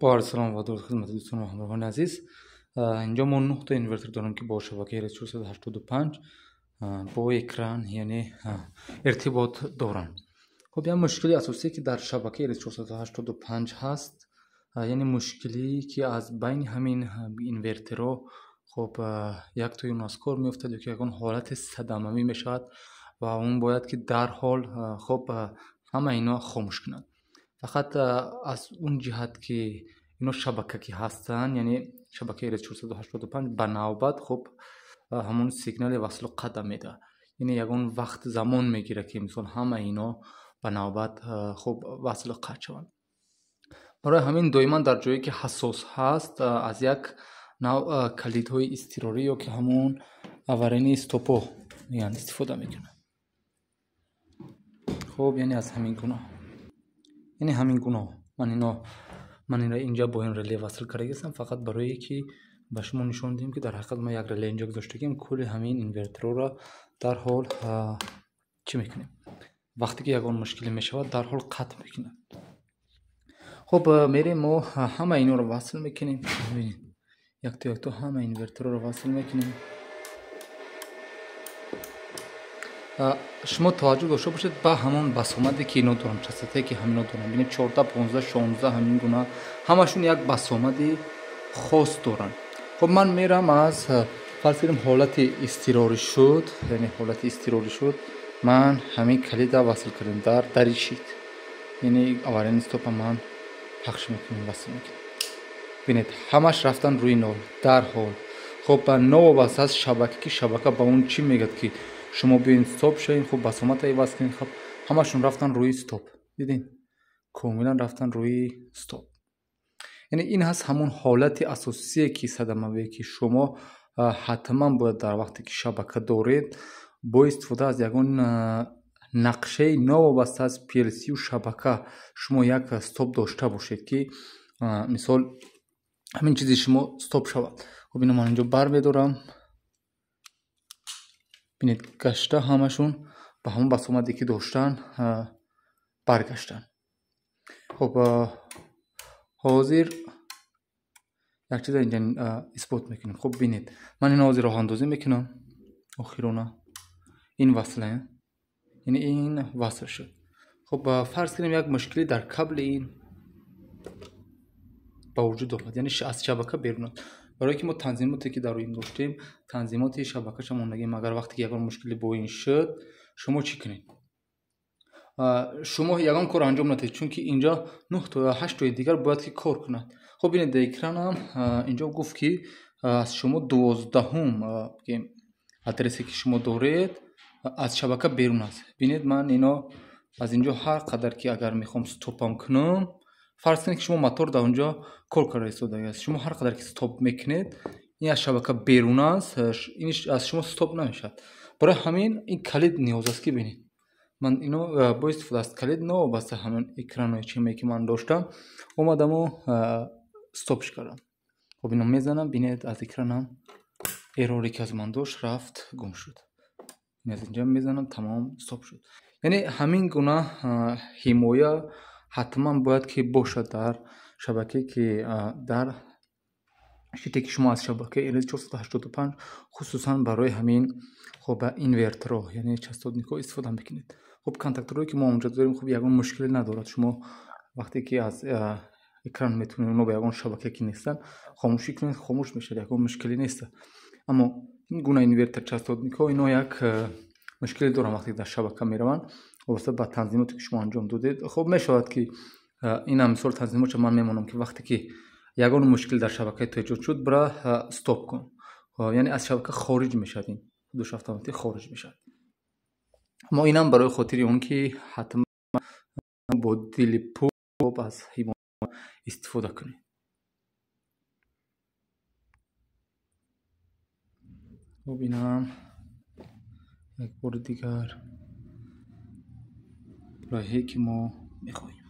Бо арзи салом ва дуруд хидмати дӯстон ва ҳамроҳони азиз. Инҷо мо 9 та инвертор дорем, ки бо шабакаи RS485 бо экран, яъне иртибот доранд. Хуб, як мушкили асосие, ки дар шабакаи RS485 ҳаст, яъне мушкилие, ки аз байни ҳамин инверторҳо, хуб, яктои он аз кор меафтад ё ки ягон ҳолати садамавӣ мешавад ва он бояд ки дарҳол, хуб, ҳама ино хомӯш кунад. Фақат аз он ҷиҳат, ки ино шабакагӣ ҳастанд, яъне шабакаи RS485 ба навбат, хуб, ҳамон сигнали васлу қатъ медиҳад. Яъне ягон вақт замон мегирад, ки мисол ҳама ино ба навбат, хуб, васлу қатъ шаванд. Барои ҳамин доиман дар ҷое, ки ҳассос ҳаст, аз як нав калидҳои изтирорӣ ё ки ҳамон аварийный стопҳо мегӯянд, истифода мекунанд. Хуб, яъне аз ҳамин гуна. Яъне ҳамин гуна. Ман инро инҷа бо ин реле васл кардагистам, фақат барое ки ба шумо нишон диҳем, ки дар ҳақиқат мо як реле инҷа гузоштагим, кулли ҳамин инверторро дарҳол чӣ мекунем? Вақте ки ягон мушкиле мешавад, дарҳол қатъ мекунад. Хуб, мерем, мо ҳама инҳоро васл мекунем. Бибинед, якто якто ҳама инверторро васл мекунем. Шумо таваҷҷӯҳ дошта бошед ба ҳамон басомаде, ки ино доранд, частотае, ки ҳамино доранд. Бинед, 14, 15, 16, ҳамин гуна ҳамашон як басомади хос доранд. Хуб, ман мерам аз, фарз кунем, ҳолати изтирорӣ шуд, яъне ҳолати изтирорӣ шуд, ман ҳамин калида васл кардем дар дари щит. Яъне аварийный стопа ман пахш мекунем, васл мекунем. Бинед, ҳамаш рафтан рӯи нол дарҳол. Хуб, новобаста аз шабака, ки шабака ба он чӣ мегӯяд, ки шумо биёед стоп шавед, хуб, басомата иваз кунед, хуб, ҳамашон рафтан рӯи стоп. Дидед, комилан рафтан рӯи стоп. Яъне ин ҳаст ҳамон ҳолати асосие, ки садамавие, ки шумо ҳатман бояд дар вақте ки шабака доред, бо истифода аз ягон нақшаи новобаста аз PLC-ю шабака шумо як стоп дошта бошед, ки мисол ҳамин чизи шумо стоп шавад. Хуб, ино ман инҷо бармедорам. Бинед, гашта ҳамашон ба ҳамон басомаде, ки доштан, баргаштанд. Хуб, ҳозир як чиза инҷа исбот мекунем. Хуб, бинед, ман ино ҳозир роҳандозӣ мекунам. Охирона ин васла, яъне ин васл шуд. Хуб, фарз кунем, як мушкилӣ дар кабли ин ба вуҷуд омад, яъне аз шабака берун омад. Барое ки мо танзимоте, ки дар ин доштем, танзимоти шабакаша мондагем. Агар вақте ки ягон мушкилӣ бо ин шуд, шумо чӣ кунед? Шумо ягон кор анҷом надиҳед, чунки инҷо 9 то 8 тои дигар бояд ки кор кунад. Хуб, бинед, дар экранам инҷо гуфт, ки аз шумо 12-ум адресе, ки шумо доред, аз шабака берун аст. Бинед, ман ино аз инҷо ҳар қадар ки агар мехоҳам стопам кунам, фарз кунед, ки шумо мотор дар онҷо кор карда истодааст, шумо ҳар қадар ки стоп мекунед, ин аз шабака берун аст, ин аз шумо стоп намешавад. Барои ҳамин ин калид ниёз аст, ки бинед, ман ино бо истифода аз калид новобаста ҳамин экранои чиме, ки ман доштам, омадаму стопш кардам. Хуб, ино мезанам, бинед, аз экранам эрроре, ки аз ман дошт, рафт, гум шуд. Аз инҷа мезанам, тамом, стоп шуд. Яъне ҳамин гуна ҳимоя ҳатман бояд ки бошад дар шабакае, ки дар щите, ки шумо аз шабакаи RS485, хусусан барои ҳамин, хуб, инверторҳо, яъне частотникҳо истифода мекунед. Хуб, контакторҳое, ки мо онҷо дорем, хуб, ягон мушкиле надорад. Шумо вақте ки аз экран метавонед онҳо ба ягон шабака ки нестанд, хомӯшӣ кунед, хомӯш мешавад, ягон мушкиле нест. Аммо ин гуна инвертор частотникҳо ино як мушкиле доранд, вақте дар шабака мераванд, вобаста ба танзимоте, ки шумо анҷом додед. Хуб, мешавад, ки инам мисол танзимотша ман мемонам, ки вақте ки ягон мушкил дар шабакаи ту эҷод шуд, бира стоп кун, яъне аз шабака хориҷ мешавад, ин худаш автоматик хориҷ мешавад. Аммо инам барои хотири он ки ҳатман бо дили пур аз ҳимоя истифода кунед. Хуб, инам як бори дигар лоиҳае, ки мо мехоҳем.